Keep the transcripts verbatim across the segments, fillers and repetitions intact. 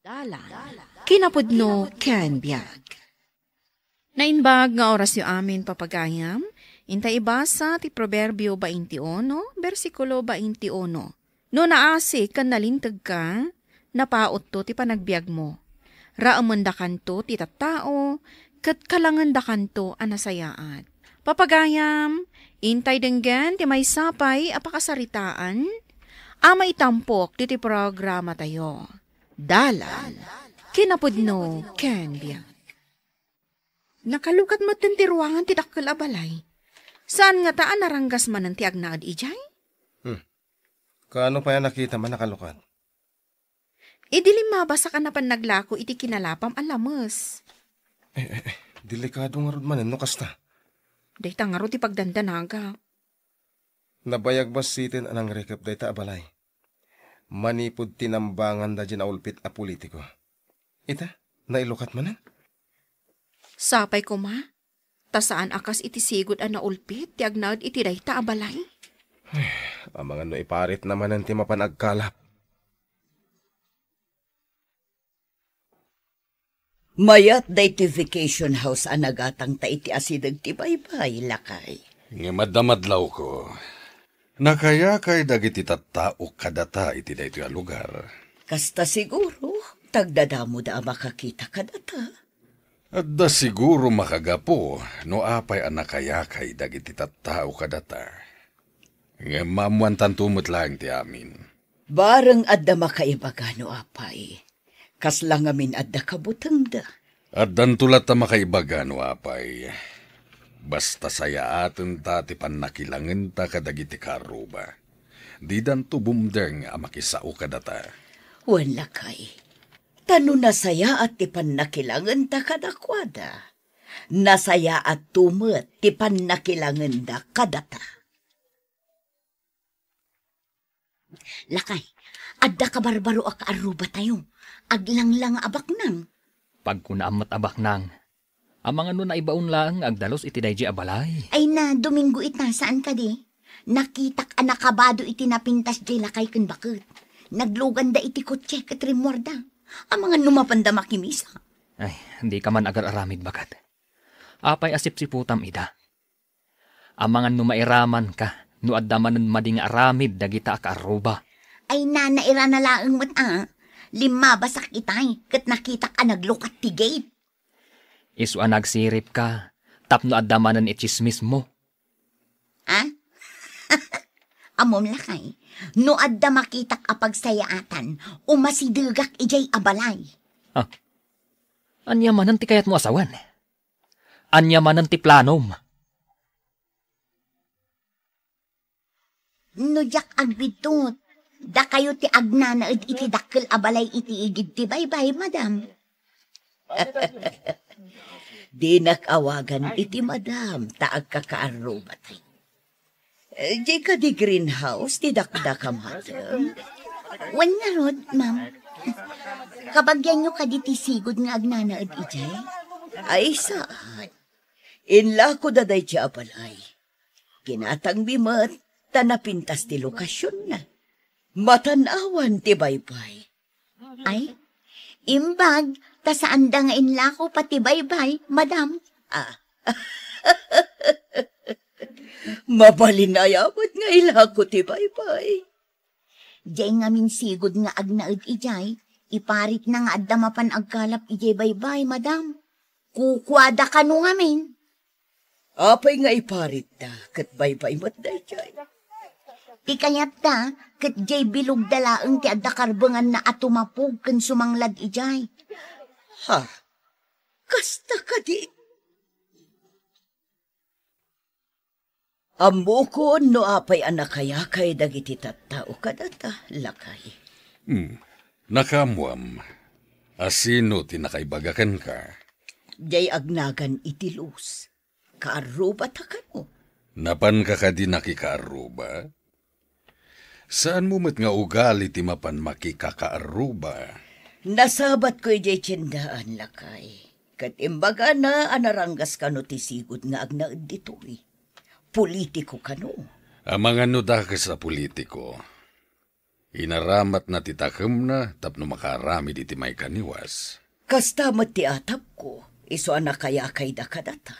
Dalan, kinapudno ken biag. Naimbag nga orasyo amin, papagayam, inta ibasa ti Proverbio twenty-one, bersikulo twenty-one. No naasi ken nalintegka, napautto ti panagbiagmo. Raemendakanto ti tattao, ket kalangendakanto a nasayaat. Papagayam, intay denggen ti maysa pay a pakasaritaan a maitampok ditoy programatayo. Dalan, kinapudno ken biag. Nakalukat metten ti ruangan ti dakkel a balay. Saan ngata a naranggas manen ti agnaed idiay? Hmm. Kaano pay a nakitam a nakalukat? Idi limmabasak a napan naglako iti kinalapam a lames. Eh, eh, eh, delikado ngarud manen no kasta. Dayta ngarud ti pagdandanagak. Nabayag bassiten a nangrikep dayta a balay. Manipud tinambanganda diay naulpit a politiko. Ita, nailukat manen? Sapay koma, ta saan a kas iti sigud a naulpit ti agnaed iti dayta a balay. Amangan no iparitna manen ti mapan agkalap. Mayat daytoy vacation house a nagatangta iti asideg ti baybay, lakay. Ngem adda madlawko. Nakayakay dagiti tattao kadata iti daytoy a lugar. Kasta siguro, ta agdadamoda a makakita kadata. Adda siguro makagapu no apay a nakayakay dagiti tattao kadata. Ngem maammoantanto met laeng ti amin. Bareng adda makaibaga no apay. Kasla ngamin adda kabutengda. Addanto latta makaibaga no apay. Basta sayaatenta ti pannakilangenta kadagiti kaarruba. Didanto bumdeng a makisao kadata. Wen, lakay. Ta no nasayaat ti pannakilangenta kadakuada, nasayaatto met ti pannakilangenda kadata. Lakay, adda kabarbaro a kaarrubatayo. Aglanglang a baknang. Pagkunaam met a baknang. Amangan no naibaon laeng nga agdalus iti daydiay a balay. Ay na, Domingo ita, saan kadi? Nakitak a nakabado iti napintas diay lakay ken baket. Nagluganda iti kotse ket rimmuarda. Amangan no mapanda makimisa. Ay, dika man agar-aramid, baket. Apay a sipsiputam ida? Amangan no mairamanka no adda manen madi nga aramid dagita a kaarruba. Ay, nana, irana laeng met a. Limmabasak itay, ket nakitak a naglukat ti gate. Isu a nagsiripka tapno adda manen itsismismo. Ha? Ammom, lakay, no adda makitak a pagsayaatan, umasidegak idiay a balay. Ah. Ania manen ti kayatmo a sawen? Ania manen ti planom? No diak agbidtot, dakayo ti agnanaed iti dakkel a balay iti igid ti baybay, madam. Dinak awagan iti madam, ta agkakaarrubatay. Eh, di kadi greenhouse ti dakdakam, madam? Wen ngarud, ma'am. Kabagianyo kadi ti sigud nga agnanaed idiay? Ay, saan. Inlakoda daydiay a balay. Kinatangmi met ta napintas ti lokasionna. Matan-awan ti baybay. Ay, imbag, ta saanda nga inlako pay ti baybay, madam. Ah. Mabalin aya met nga ilako ti baybay. Diay ngamin sigud nga agnaed idiay, iparitna nga adda mapan agkalap idiay baybay, madam. Kukuada kano ngamin. Apay nga iparitda ket baybay met daydiay? Ti kayatda ket diay bilogda laeng ti adda karbenganna a tumapog ken sumanglad idiay. Ha? Kasta kadi? Ammokon no apay a nakayakay dagiti tattao kadata, lakay. Hmm. Nakaammoam. A sino ti nakaibaga kenka? Diay agnagan iti lus. Kaarrubata kano? Napanka kadi nakikaarruba? Saanmo met nga ugali ti mapan makikakaarruba? Nasabatko idiay tiendaan, lakay. Ket imbagana a naranggas kano ti sigud nga agnaed ditoy. Politiko kano? Amangan no dakes a politiko. Inaramatna ti takemna tapno makaaramid iti maikaniwas. Kasta met ti atapko, isu a nakayakayda kadata.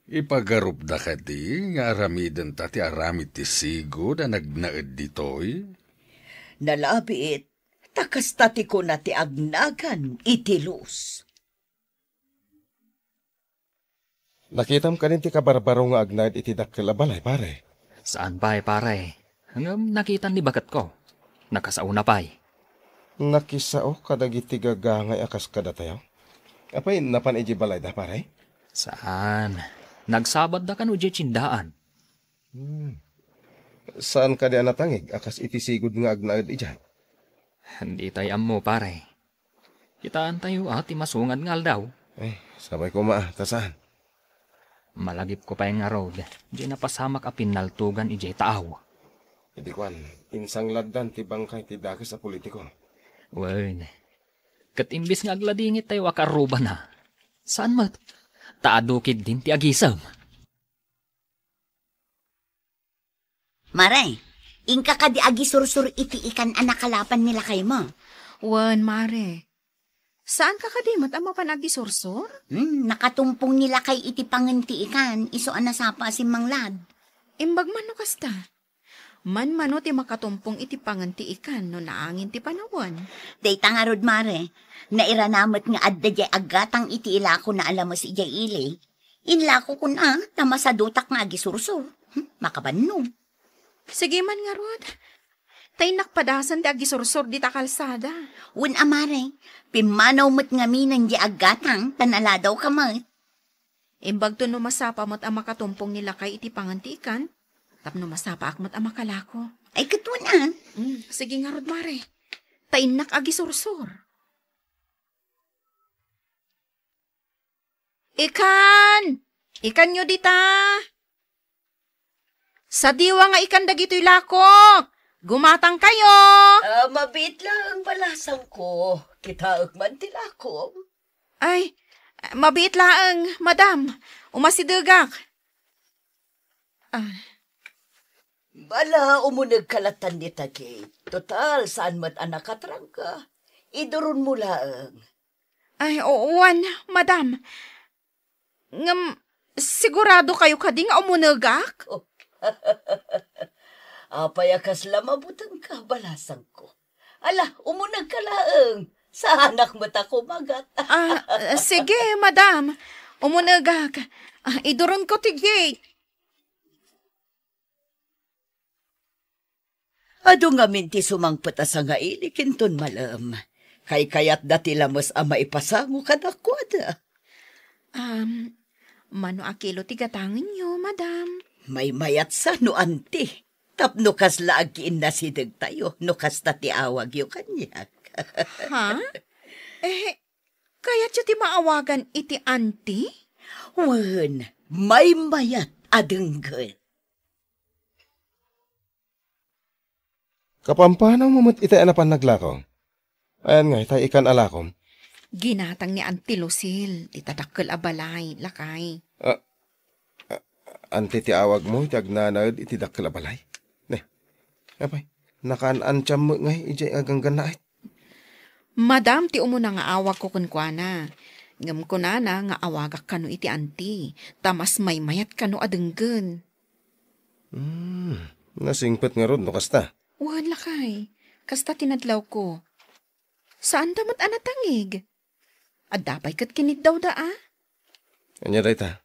Ipagarupda kadi nga aramidenta ti aramid ti sigud a nagnaed ditoy? Nalabit, ta kasta ti kuna ti agnagan iti lus. Nakitam kadin ti kabarbaro nga agnaed iti dakkel a balay, pare? Saan pay, pare. Ngem nakitan ni baketko. Nakasaona pay. Nakisao kadagiti gagangay a kas kadatayo? Apay, napan idiay balayda, pare? Saan. Nagsabatda kano idiay tiendaan. Hmm. Saan kadi a natangig a kas iti sigud nga agnaed idiay? Ditay ammo, pare. Kitaentayo a ti masungad nga aldaw. Ay, sabay koma, ta saan? Malagipko pay ngarud, diay napasamak a pinnaltogan idiay taaw. Idi kuan, insangladdan ti bangkay ti dakes a politiko. Wen, ket imbes nga agladingit tayo a karrubana, saan met, ta adu ketdin ti agisem. Mare, inka kadi agisursur iti ikan a nakalapan ni lakaymo? Wen, mare. Saanka kadi met a mapan agisursur? Hmm, nakatumpong ni lakay iti pangen ti ikan, isu a nasapa a simmanglad. Imbag man no kasta. Manmano ti makatumpong iti pangen ti ikan no naangin ti panawen? Dayta ngarud, mare. Nairana met nga adda diay aggatang iti ilakona a lames idiay ili. Inlakokon a, ta masadutak nga agisursur. Hmm, makabanno. Sige man ngarud. Ta innak padasen ti agisursur dita kalsada. Wen a, mare, pimmanaw met ngamin diay aggatang, ta naladawka met. Imbagto no masapa met a makatumpong ni lakay iti pangen ti ikan, tapno masapaak met a makalako. Ay, ket wen a. Mm, sige ngarud, mare. Ta innak agisursur. Ikan! Ikanyo dita! Sadiwa nga ikan dagitoy lako! Gumatangkayo! Ah, mabiit laeng balasangko. Kitaek man ti lakom. Ay, mabiit laeng, madam. Umasidegak. Ah. Bala, umunegka lattan dita, Kate. Total, saan met a nakatrangka? Iduronmo laeng. Ay, oo, wen, madam. Ngem, siguradokayo kadi nga umunegak? Apay a kasla mabutengka, balasangko? Ala, umunegka laeng. Saanak met a kumagat. Ah, sige, madam. Umunegak. Ah, iduronko ti gate. Adu ngamin ti sumangpet a sangaili inton malem. Kaykayatda ti lames a maipasango kadakuada. Am, mano a kilo ti gatangenyo, madam? Maymayat sa no anti. Tapno kasla agkiinnasidegtayo no kasta ti awagyo kaniak. Ha? Eh, kayatyo ti maawagan iti anti? Wen, maymayat a denggen. Kapampanaw mo met itay a napan naglako? Ayan nga, itay ikan a lakom. Ginatang ni Auntie Lucille, dita dakkel a balay, lakay. Ah, ah, anti ti awag mo, iti agnanaed iti dakkel a balay? Ne, apay, nakaan-antiam met ngay, ijay nga ganggannaet. Madam ti umuna nga awagko kenkuana. Ngem kunana nga awagak kano iti anti, ta mas maymayat kano a denggen. Hmm, nasingpet ngarud no kasta. Wen, lakay. Kasta ti nadlawko. Saanda met a natangig. Adda pay ket kiniddawda a. Ania dayta?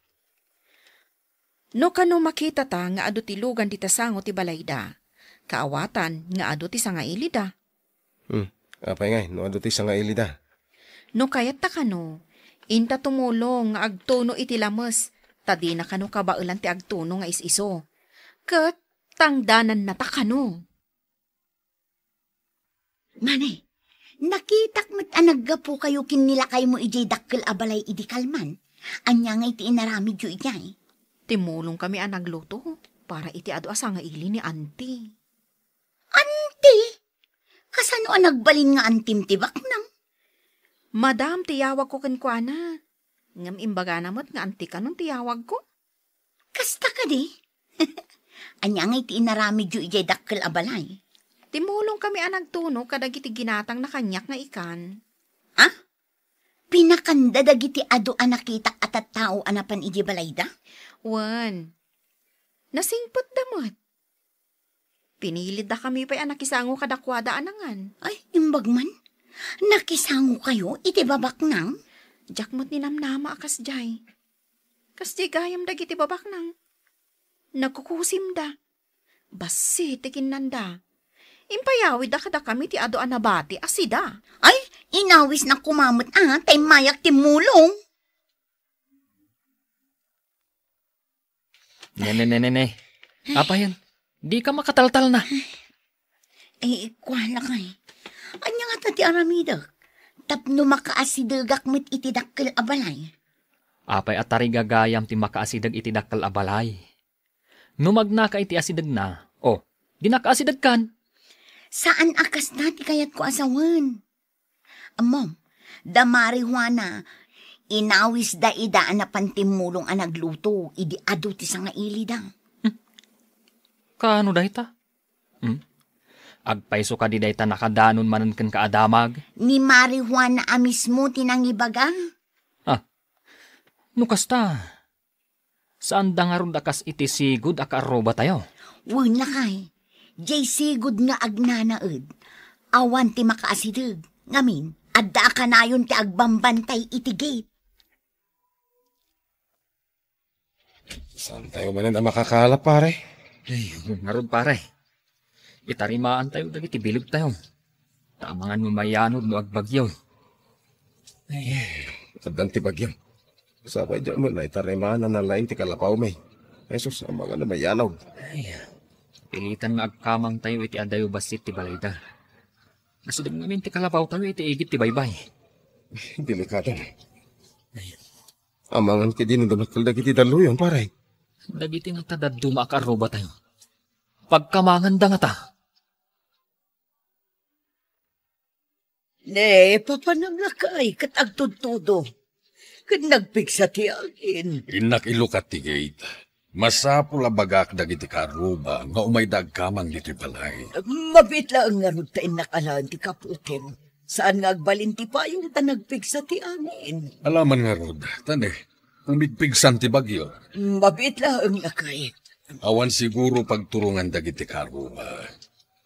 No kano makitata nga adu ti lugan dita sango ti balayda, kaawatan nga adu ti sangailida. Hmm, apay ngay, no adu ti sangailida? No kayatta kano, inta tumulong nga agtuno iti lames, ta dina kano kabaelan ti agtuno nga is-iso. Ket tangdanannata kano. Mane, nakitak met a naggapukayo ken ni lakaymo idiay dakkel a balay idi kalman. Ania ngay ti inaramidyo idiay? Timulongkami a nagluto para iti adu a sangaili ni Auntie. Auntie? Kasano a nagbalin nga antim ti baknang? Madam ti yawagko kenkuana. Ngem imbagana met nga anti kanon ti yawagko. Kasta kadi? Ania ngay ti inaramidyo idiay dakkel a balay? Timmulongkami a nagtuno kadagiti ginatangna kaniak nga ikan. Ah? Pinakanda dagiti adu a nakitak a tattao a napan idiay balayda? Wen, nasingpetda met. Piniliddakami pay a nakisango kadakuada a nangan. Ay, imbag man. Nakisangokayo iti babaknang? Diak met ninamnama a kasdiay. Kasdiay gayam dagiti babaknang. Nagkukusimda. Bassit ti kinnanda. Impayawidda kadakami ti adu a nabati a sida. Ay, inawisnak koma met a, ta immayak timmulong. Ne, ne, ne, ne, ne. Apayen, dika makataltalna. Eh, kua lakay. Ania ngata ti aramidek? Tapno makaasidegak met iti dakkel a balay. Apay a tarigagayam ti makaasideg iti dakkel a balay? No magnaka iti asidegna, o, di nakaasidegkan. Saan a kasta ti kayatko a sawen. Ammom, da Mari Juana, inawisda ida a napan timmulong a nagluto idi adu ti sangailida. Kaano dayta? Hmm? Agpayso kadi dayta nakadanon manen kenka a damag? Ni Mari Juana a mismo ti nangibaga. Ah, no kasta, saanda ngarud a kas iti sigud a kaarrubatayo? Wen lakay, diay sigud nga agnanaed, awan ti makaasideg. Ngamin, adda a kanayon ti agbambantay iti gate. Saantayo manen a makakala, pare? Ay, ngarud, pare. Itarimaantayo dagiti bilegtayo. Ta amangan no mayanod no agbagyo. Ay. Addan ti bagyo. Sapay diak met naitarimaan a nalaing ti kalapawmi. Jesus, amangan no mayanod. Ay. Pilitan nga agkamangtayo iti adayo bassit ti balayda. Asideg ngamin ti kalapawtayo iti igid ti baybay. Delikado. Ay. Amangan kadi no dumteng dagiti dalluyon, pare. Dagiti ngata dadduma a kaarrubatayo. Pagkamanganda ngata. Ne, papanam lakay, ket agtudtudo. Ket nagpigsa ti angin. Innak ilukat ti gate. Masapul a bagak dagiti kaarruba nga umayda agkamang ditoy balay. Mabiit laeng ngarud ta innak alaen ti kaputem. Saan nga agbalin ti payong ta nagpigsa ti angin. Alaman ngarud, ta ne, umigpigsan ti bagyo. Mabiit laeng, lakay. Awan siguro pagturongan dagiti kaarruba.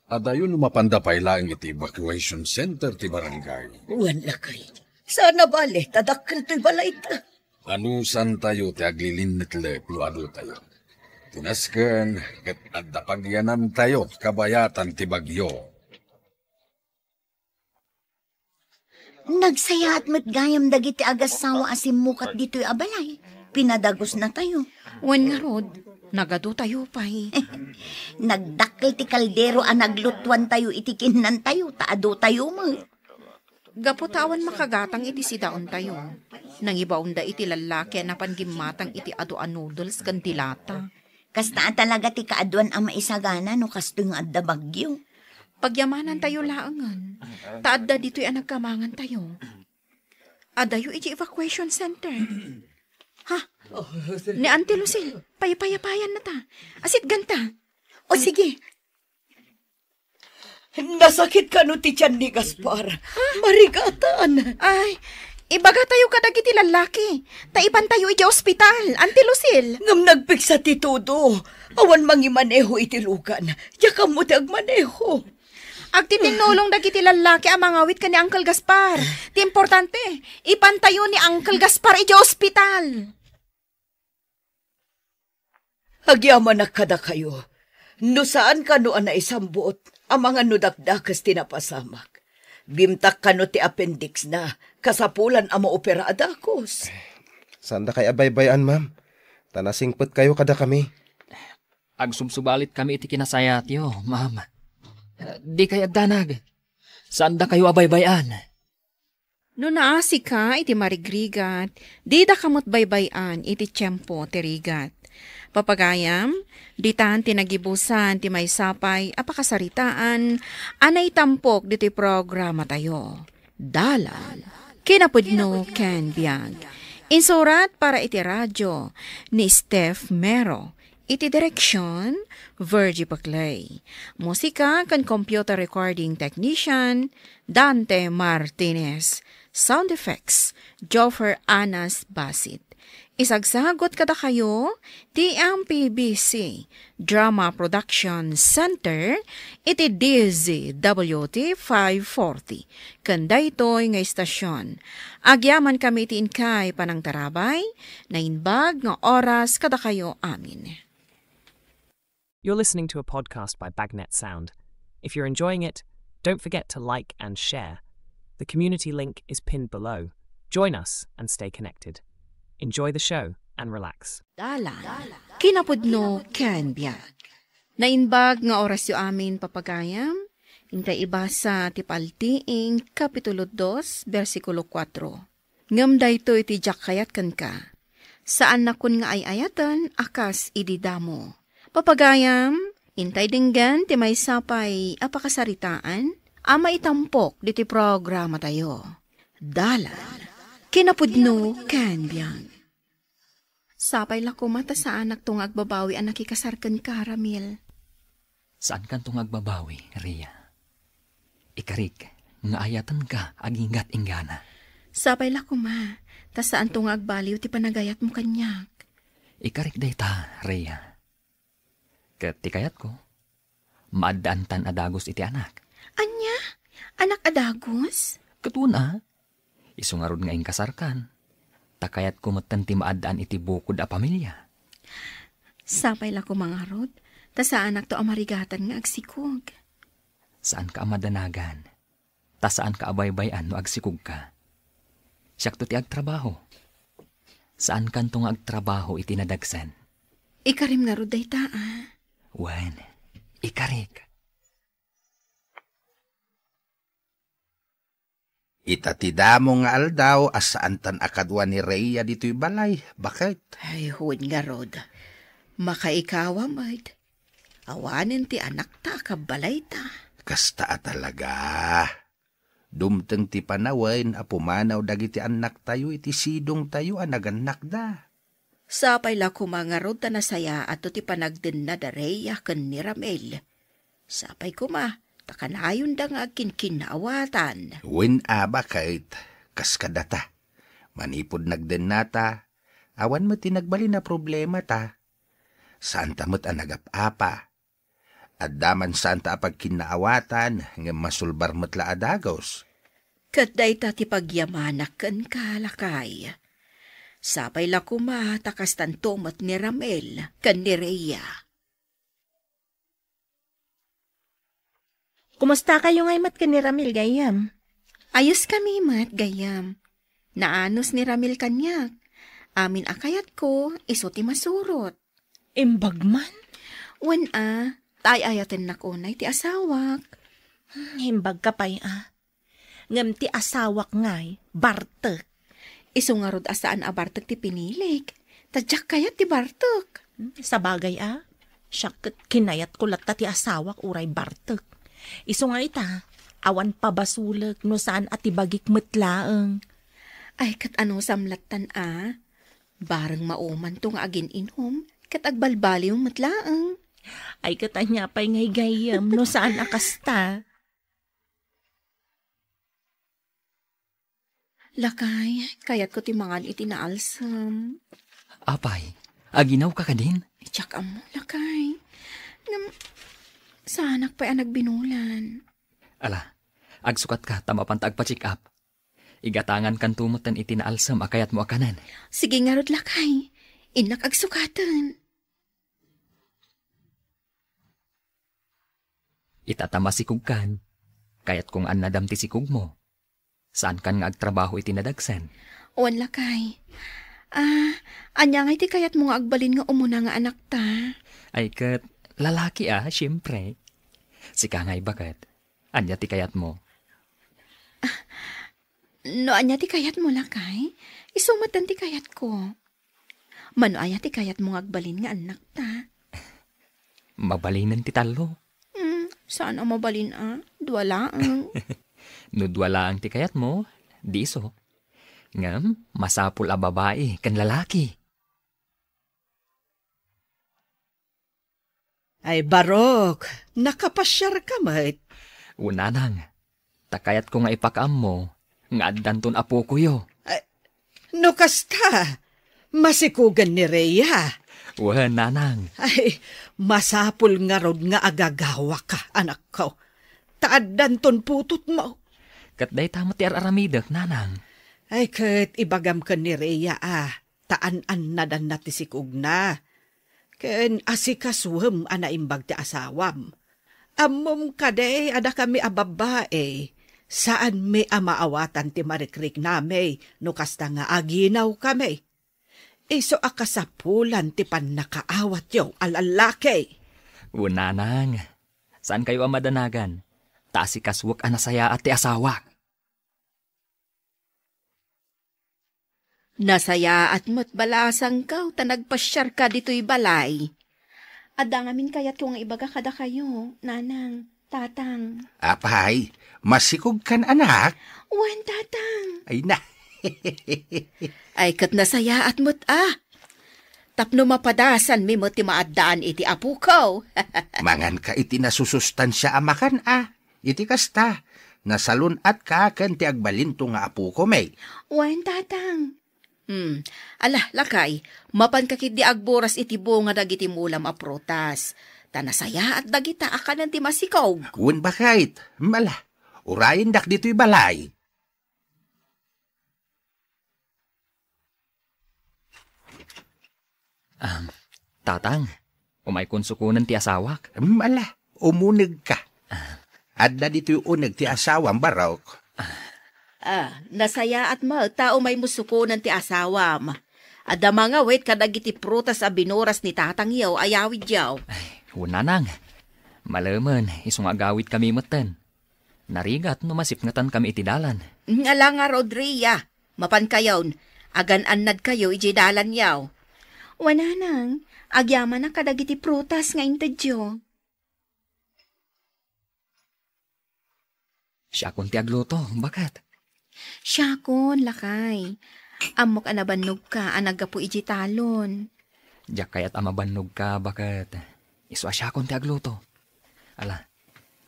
Adayo no mapanda pay laeng iti evacuation center ti barangay. Wen, lakay. Saan a bale, ta dakkel toy balayta. Anusantayo ti aglilinnetlek no adutayo. Ti nasken, ket adda pagyanantayo kabayatan ti bagyo. Nagsayaat met gayam dagiti agassawa a simmukat ditoy a balay. Pinadagusnatayo. Wen ngarud, nagadutayo pay. Nagdakkel ti kaldero a naglutuantayo iti kinnantayo, ta adutayo met. Gapu ta awan makagatang iti sidaontayo, nangibaonda iti lallaki a napan gimmatang iti adu a noodles ken dilata. Kasta a talaga ti kaaduan a maisagana no kastoy nga adda bagyo. Pagyamanantayo laengen, ta adda ditoy a nagkamangantayo. Adayo iti evacuation center. Ha? Ni Auntie Lucille, paypayapayannata. Asitganta. O sige. Nasakit kano ti tian ni Gaspar? Marigatan. Ay, ibagatayo kadagiti lallaki. Ta ipantayo iti ospital, Auntie Lucille. Ngem nagpigsa ti tudo. Awan mangimaneho iti lugan. Diak ammo ti agmaneho. Agtitinnulong dagiti lallaki a mangawit ken ni Uncle Gaspar. Ti importante, ipantayo ni Uncle Gaspar iti ospital. Agyamanak kadakayo. No saan kano a naisambut, amangan no dakdakes ti napasamak. Bimtak kano ti appendix na, kasapulan a maopera a dakes. Saandakay a baybay-an, ma'am. Ta nasingpetkayo kadakami. Agsubsubalitkami iti kinasayaatyo, ma'am. Dikay agdanag. Saandakayo a baybay-an. No naasika iti marigrigat, didaka met baybay-an iti tiempo ti rigat. Papagayam, ditan ti nagibusan ti maysa pay a pakasaritaan a naitampok ditoy programatayo. Dalan, kinapudno ken biag. Insurat para iti radio ni Steph Mero. Iti direksyon, Virgie Paclay. Musika ken computer recording technician, Dante Martinez. Sound effects, Joffer Anas Basit. Isagsagut kadakayo ti M P B C Drama Production Center iti D Z W T five forty. Ken daytoy nga istasyon, agyamankami iti inkay panangtarabay, naimbag nga oras kadakayo amin. You're listening to a podcast by Bagnet Sound. If you're enjoying it, don't forget to like and share. The community link is pinned below. Join us and stay connected. Enjoy the show and relax. Dalan. Kinapudno ken biag. Naimbag nga orasyo amin, papagayam. Intay ibasa ti Paltiing, Kapitulo dos, bersikulo kuatro. Ngem daytoy ti diak kayat kenka. Saannakon nga ay-ayaten a kas idi damo. Papagayam, intay denggen ti maysa pay a pakasaritaan a maitampok ditoy programatayo. Dalan, kinapudno ken biag. Sapay la koma ta saanakto nga agbabawi a nakikasar kenka, Ramil. Saankanto nga agbabawi, Rhea. Ikarik nga ayatenka aginggat inggana. Sapay la koma, ta saanto nga agbaliw ti panagayatmo kaniak. Ikarik dayta, Rhea. Ket ti kayatko, maaddaantan a dagus iti anak. Ania? Anak a dagus? Ket wen a. Isu ngarud nga inkasarkan. Ta kayatko metten ti maaddaan iti bukod a pamilia. Sapay la koma ngarud, ta saanakto a marigatan nga agsikog. Saanka a madanagan, ta saanka a baybay-an no agsikogka. Siakto ti agtrabaho. Saankanto nga agtrabaho iti nadagsen. Ikarim ngarud dayta, a? Wen, ikarik. Ita ti damo nga aldaw a saantan a kadua ni Rhea ditoy balay, baket? Ay, wen ngarud. Makaikawa met. Awanen ti anakta a kabbalayta. Kasta a talaga. Dumteng ti panawen a pumanaw dagiti annaktayo iti sidongtayo a nagannakda. Sapay la koma ngarud ta nasayaatto ti panagdenna da Rhea ken ni Ramil. Sapay koma ta kanayonda nga agkinkinnaawatan. Wen a, baket, kas kadata. Manipud nagdennata, awan met ti nagbalin a problemata. Saanta met a nagap-apa. Adda man saanta a pagkinnaawatan, ngem masulbar met la a dagus. Ket dayta ti pagyamanak kenka, lakay. Sapay la koma ta kastanto met ni Ramil ken ni Rhea. Kumustakayo ngay met ken ni Ramil, gayyem? Ayoskami met, gayyem. Naanus ni Ramil kaniak. Amin a kayatko, isu ti masurot. Imbag man? Wen a, ta ay-ayatennak unay ti asawak. Hmm, imbagka pay a. Ngem ti asawak ngay, bartek. Isu ngarud a saan a bartek ti pinilik. Ta diak kayat ti bartek. Hmm, sabagay a, siak ket kinayatko latta ti asawak uray bartek. Isu nga ita, awan pabasolek no saan a ti bagik met laeng. Ay, ket anusam lattan a? Bareng maumanto nga agin-inom, ket agbalbaliw met laeng. Ay, ket ania pay ngay gayyem no saan a kasta? Lakay, kayatko ti mangan iti naalsem. Apay, aginawka kadin? Diak ammo, lakay. Ngem, saanak pay a nagbinulan. Ala, agsukatka ta mapanta agpa-check up. Igatangankanto metten iti naalsem a kayatmo a kanen. Sige ngarud, lakay. Innak agsukaten. Ita ta masikogkan. Kayatko nga annadam ti sikogmo. Saankan nga agtrabaho iti nadagsen? Wen, lakay. Ah, ania ngay ti kayatmo nga agbalin nga umuna nga anakta? Ay, ket lalaki a, siempre. Sika ngay, baket. Ania ti kayatmo? No ania ti kayatmo, lakay, isu metten ti kayatko. Mano aya ti kayatmo nga agbalin nga annakta? Mabalinen ti tallo. Hmm, saan a mabalin a? Dua laeng. No dua laeng ti kayatmo, di isu. Ngem, masapul a babai ken lalaki. Ay, Barok, nakapasiarka met. O, nanang, ta kayatko nga ipakaammo nga addanton apokoyo. Ay, no kasta, masikugen ni Rhea. Wen, nanang. Ay, masapul ngarud nga agagawaka, anakko. Ta addanton putotmo. Ket dayta met ti ar-aramidek, nanang. Ay, ket ibagam ken ni Rhea, a, ta an-annadanna ti sikugna. Ken asikasuem a naimbag ti asawam. Ammom kadi a dakami a babbai, saanmi a maawatan ti marikriknami no kasta nga aginawkami. Isu a kasapulan ti pannakaawatyo a lallaki. O, nanang, saankayo a madanagan, ta asikasuek a nasayaat ti asawak. Nasayaat met balasangko ta nagpasiarka ditoy balay. Adda ngamin kayatko nga ibaga kadakayo, nanang, tatang. Apay, masikogkan, anak? Wen, tatang. Ay na. Ay, ket nasayaat met, a. Tapno mapadasanmi met ti maaddaan iti apoko. Manganka iti nasusustansia a makan, a. Iti kasta, nasalun-atka ken ti agbalinto nga apokomi. Wen, tatang. Hmm. Ala, lakay, mapanka ketdi agburas iti bunga dagiti mulam a prutas. Ta nasayaat dagita a kanen ti masikog. Wen, baket. Hmm, ala, urayendak ditoy balay. Ah, tatang, umaykon sukonen ti asawak. Hmm, ala, umunegka. Adda ditoy uneg ti asawam, Barok. Ah, nasayaat met ta umaymo sukonen ti asawam. Adda mangawit kadagiti prutas a binuras ni tatangyo a yawidyo. Ay, wen, nanang. Malemen, isu nga agawidkami metten. Narigat no masipngetankami iti dalan. Ala ngarud, Rhea, mapankayon, agan-annadkayo idiay dalanyo. Wen, nanang, agyamanak kadagiti prutas nga intedyo. Siakon ti agluto, baket. Siakon, lakay. Ammok a nabannogka a naggapu idiay talon. Diak kayat a mabannogka, baket. Isu a siakon ti agluto. Ala,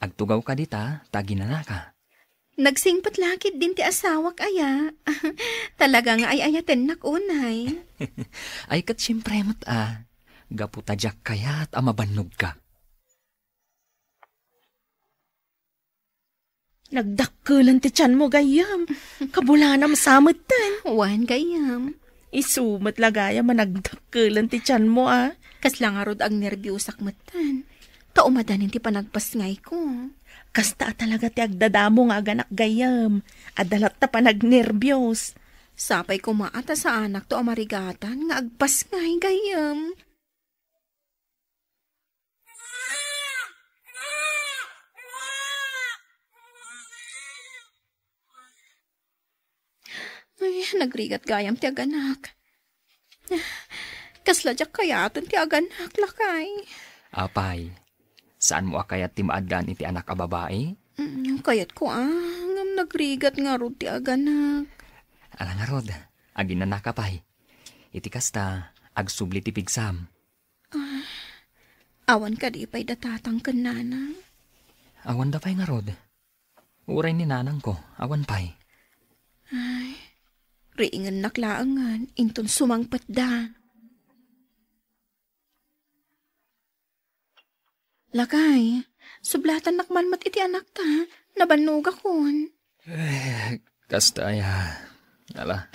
agtugawka dita, ta aginanaka. Nagsingpet la ketdin ti asawak aya. Talaga nga ay-ayatennak unay. Ay, ket siempre met a. Gapu ta diak kayat a mabannogka. Nagdakkelen ti tianmo, gayyem. Kabulanam sa metten. Wen, gayyem. Isu met la gayam a nagdakkelen ti tianmo, a. Kasla ngarud agnerbiosak metten. Ta umadanin ti panagpasngayko. Kasta a talaga ti agdadamo nga aganak, gayyem. Adda latta panagnerbios. Sapay koma a ta saanakto a marigatan nga agpasngay, gayyem. Ay, nagrigat gayam ti aganak. Kasla diak kayaten ti aganak, lakay. Apay, saanmo a kayat ti maaddaan iti anak a babai? Mm, kayatko a, ngem nagrigat ngarud ti aganak. Ala ngarud, aginanaka pay. Iti kasta, agsubli ti pigsam. Ah, awan kadi pay da tatang ken nanang? Awan da pay ngarud. Uray ni nanangko, awan pay. Ay, riingennak laengen, inton sumangpetda. Lakay, sublatannak man met iti anakta, nabannogakon. Eh, kasta aya. Ala,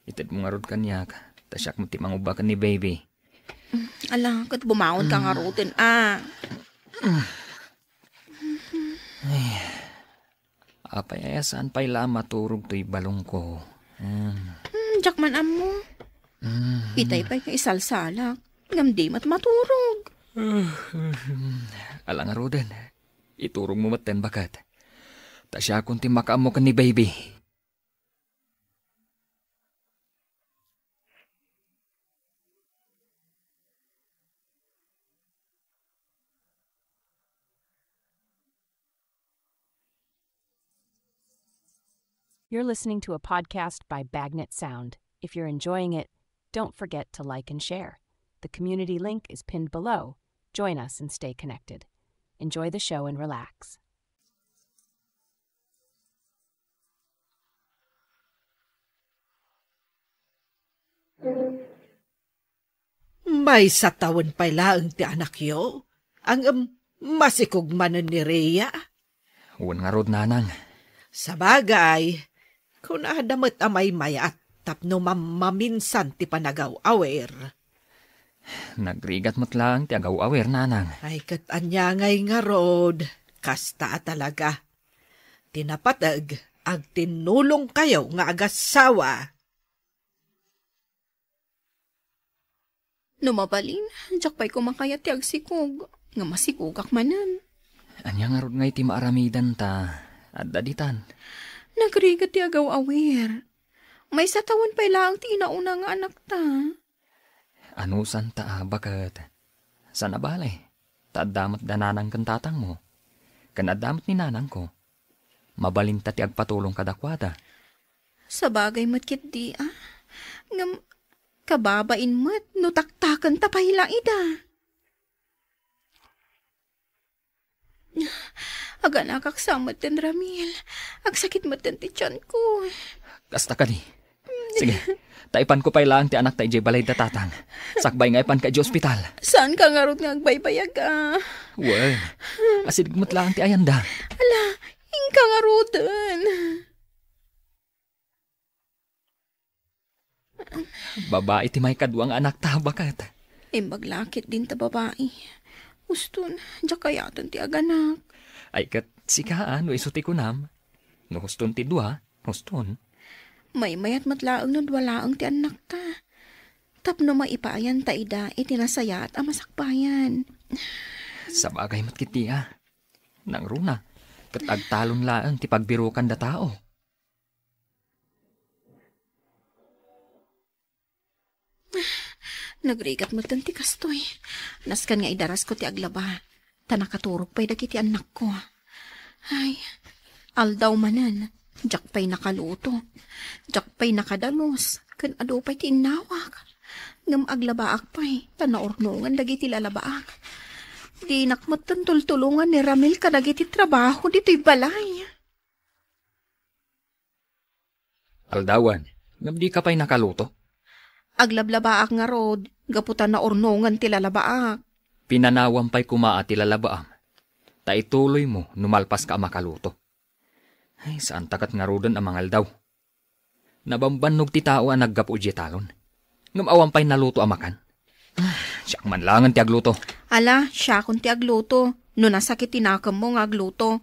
itedmo ngarud kaniak, ta siak met ti mangubba ken ni baby. Ala, ket bumaonka ngaruden, a. Ay, apay aya saan pay la a maturog toy balongko? Hmm. Hmm, diak man ammo. Hmm. Itay pay nga isalsalak, ngem di met maturog. Ala ngaruden, iturogmo metten, baket. Ta siakon ti makaammo ken ni baby. You're listening to a podcast by Bagnet Sound. If you're enjoying it, don't forget to like and share. The community link is pinned below. Join us and stay connected. Enjoy the show and relax. Maysa tawen pay laeng ti anakyo, ngem masikog manen ni Rhea. Wen ngarud, nanang. Sabagay, kunada met a maymayat tapno mammaminsan ti panagaw-awir. Nagrigat met laeng ti agaw-awir, nanang. Ay, ket ania ngay ngarud, kasta a talaga. Ti napateg, agtinnulongkayo nga agassawa. No mabalin, diak pay koma kayat ti agsikog, nga masikogak manen. Ania ngarud ngay ti maaramidanta? Adda ditan. Nagrigat ti agaw-awir. Maysa tawen pay laeng ti inauna nga anakta. Anusanta a baket? Saan a bale, ta adda met da nanang ken tatangmo, ken adda met ni nanangko. Mabalinta ti agpatulong kadakuada. Sabagay met ketdi a. Ngem kababain met no taktakenta pay la ida. Aganakak sa metten, Ramil. Agsakit metten ti tianko. Kasta kadi. Sige, ta ipanko pay laeng ti anakta idiay balay da tatang. Sakbay nga ipanka idiay ospital. Saanka ngarud nga agbaybayag a? Wen, asideg met laeng ti ayanda. Ala, inka ngaruden. Babai ti maikadua nga anakta, baket. Imbag la ketdin ta babai. Huston, diak kayaten ti aganak. Ay, ket sika, a, no isu ti kunam. No huston ti dua, huston. Maymayat met laeng no dua laeng ti annakta. Tapno maipaayan ta ida iti nasayaat a masakbayan. Sabagay met ketdi a. Nangruna, ket agtalon laeng ti pagbirukan da tao. Nagrigat metten ti kastoy. Nasken nga idarasko ti aglaba, ta nakaturog pay dagiti annakko. Ay, aldaw manen, diak pay nakaluto, diak pay nakadalus, ken adu pay ti innawak. Ngem aglabaak pay, ta naurnongan dagiti lalabaak. Dinak metten tultulongan ni Ramil kadagiti trabaho ditoy balay. Aldawan, ngem dika pay nakaluto? Aglablabaak ngarud, gapu ta naurnongan ti lalabaak. Pinanawam pay koma a ti lalabaam, ta ituloymo no malpaska a makaluto. Ay, saanta ket ngaruden a mangaldaw. Nabambannog ti tao a naggapu idiay talon. Ngem awan pay naluto a makan. Siak man laengen ti agluto. Ala, siakon ti agluto. No nasakit ti nakemmo nga agluto.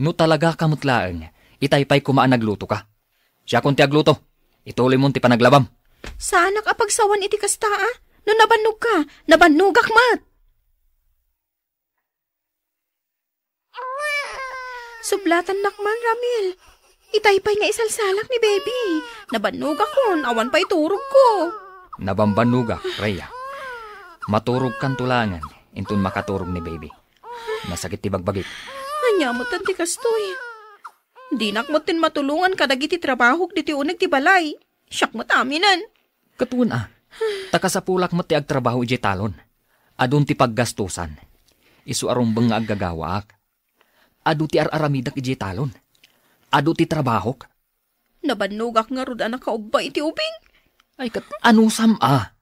No talagaka met laeng, itay pay koma a naglutoka. Siakon ti agluto. Ituloymon ti panaglabam. Saanak a pagsawan iti kasta a. No nabannogka, nabannogak met. Sublatannak man, Ramil. Itay pay nga isalsalak ni Baby. Nabannogakon, awan pay turogko. Nabambannogak, Rhea. Maturogkanto laengen, inton makaturog ni Baby. Nasakit ti bagbagik. Ania metten ti kastoy? Dinak metten matulongan kadagiti trabahok ditoy uneg ti balay. Siak met aminen. Ket wen a, ta kasapulak met ti agtrabaho idiay talon. Adun ti paggastusan. Isu a rumbeng nga aggagawaak. Adu ti ar-aramidak idiay talon. Adu ti trabahok. Nabannogak ngarud a nakaubba iti ubing. Ay, ket anusam a?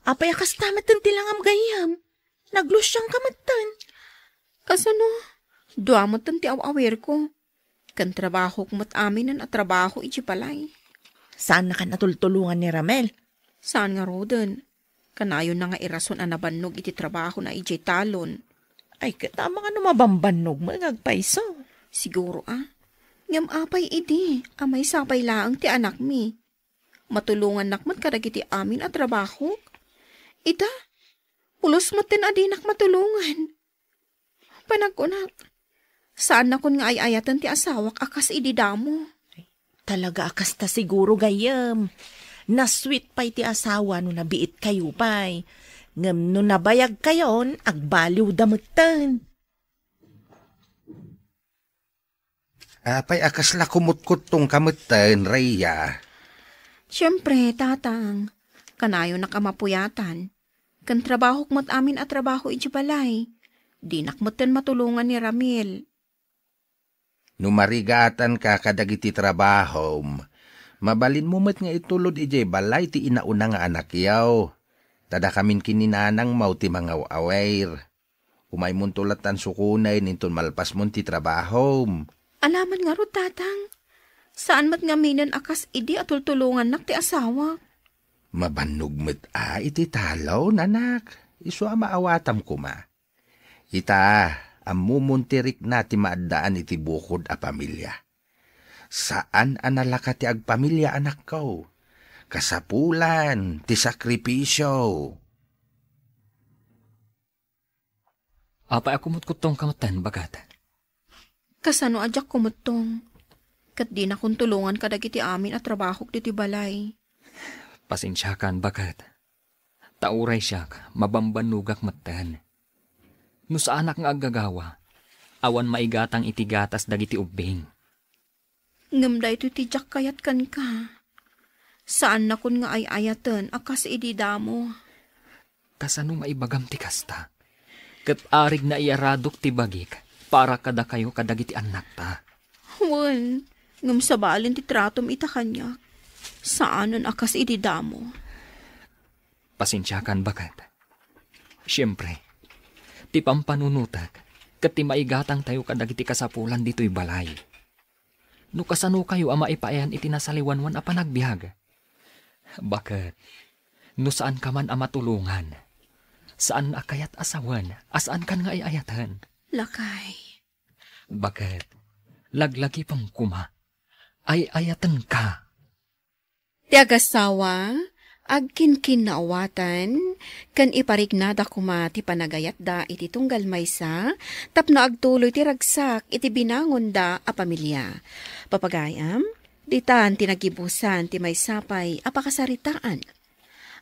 Apay a kasta metten ti langam, gayyem? Naglusiangka metten. Kasano? Dua metten ti aw-awirko. Ken trabahok met aminen a trabaho idiay balay. Saannakan a tultulongan ni Ramel? Saan ngaruden. Kanayonna nga irason a nabannog iti trabahona idiay talon. Ay, ket amangan no mabambannog met nga agpayso. Siguro a. Ngem apay idi a maysa pay laeng ti anakmi? Matulongannak met kadagiti amin a trabahok. Ita, pulos metten a dinak matulongan. Panagkunak, saannakon nga ay-ayaten ti asawak a kas idi damo. Talaga a kasta siguro, gayyem. Nasweet pay ti asawa no nabiitkayo pay. Ngem no nabayagkayon, agbaliwda metten. Apay a kasla kumutkuttongka metten, Rhea? Siempre, Tatang. Kanayonak a mapuyatan. Ken trabahok met amin a trabaho idiay balay. Dinak metten matulongan ni Ramil. No marigatanka kadagiti trabahom, mabalinmo met nga itulod idiay balay ti inauna nga anakyaw. Ta dakamin ken ni nanangmo ti mangaw-awir. Umaymonto lattan sukonen inton malpasmon ti trabahom. Alaman ngarud, Tatang. Saan met ngaminen a kas idi a tultulongannak ti asawak. Mabannog met a iti talon, anak. Isu a maawatam koma. Ita, ammomon ti rikna ti maaddaan iti bukod a pamilia. Saan a nalaka ti agpamilia, anakko. Kasapulan ti sakripisio. Apay a kumutkuttongka metten, baket? Kasano a diak kumuttong? Ket dinakon tulongan kadagiti amin a trabahok ditoy balay. Pasensiakan, baket. Ta uray siak, mabambannogak metten. No saanak nga aggagawa, awan maigatang iti gatas dagiti ubbing. Ngem daytoy ti diak kayat kenka. Saannakon nga ay-ayaten a kas idi damo. Kasano nga ibagam ti kasta? Ket arig naiyaradok ti bagik para kadakayo kadagiti annakta. Wen, ngem sabalen ti tratom ita kaniak. Saanen a kas idi damo. Pasensiakan, baket. Siempre, ti pampanunotek ket ti maigatangtayo kadagiti kasapulan ditoy balay. No kasanokayo a maipayan iti nasaliwanwan a panagbiag? Baket, no saanka man a matulongan, saan a kayat a sawen a saankan nga ay-ayaten. Lakay. Baket, laglagipem koma. Ay-ayatenka. Ti agasawa, agkinkinnaawatan, ken iparignada koma ti panagayatda iti tunggal maysa tapno agtuloy ti ragsak iti binangonda a pamilia. Papagayam, ditan ti nagibusan ti maysa pay a pakasaritaan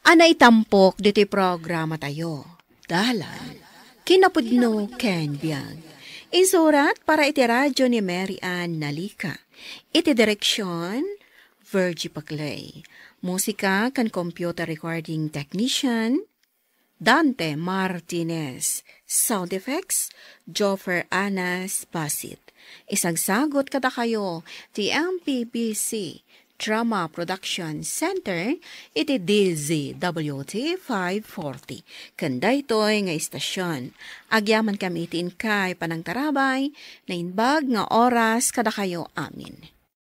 a naitampok ditoy programatayo. Dalan, kinapudno ken biag. Insurat para iti radyo ni Mary Ann Nalica. Iti direksion, Virgie Paclay. Musika ken computer recording technician, Dante Martinez. Sound effects, Joffer Anas Basit. Isagsagut kadakayo ti M P B C Drama Production Center iti D Z W T five forty. Ken daytoy nga istasion, agyamankami iti inkay panangtarabay, naimbag nga oras kadakayo amin.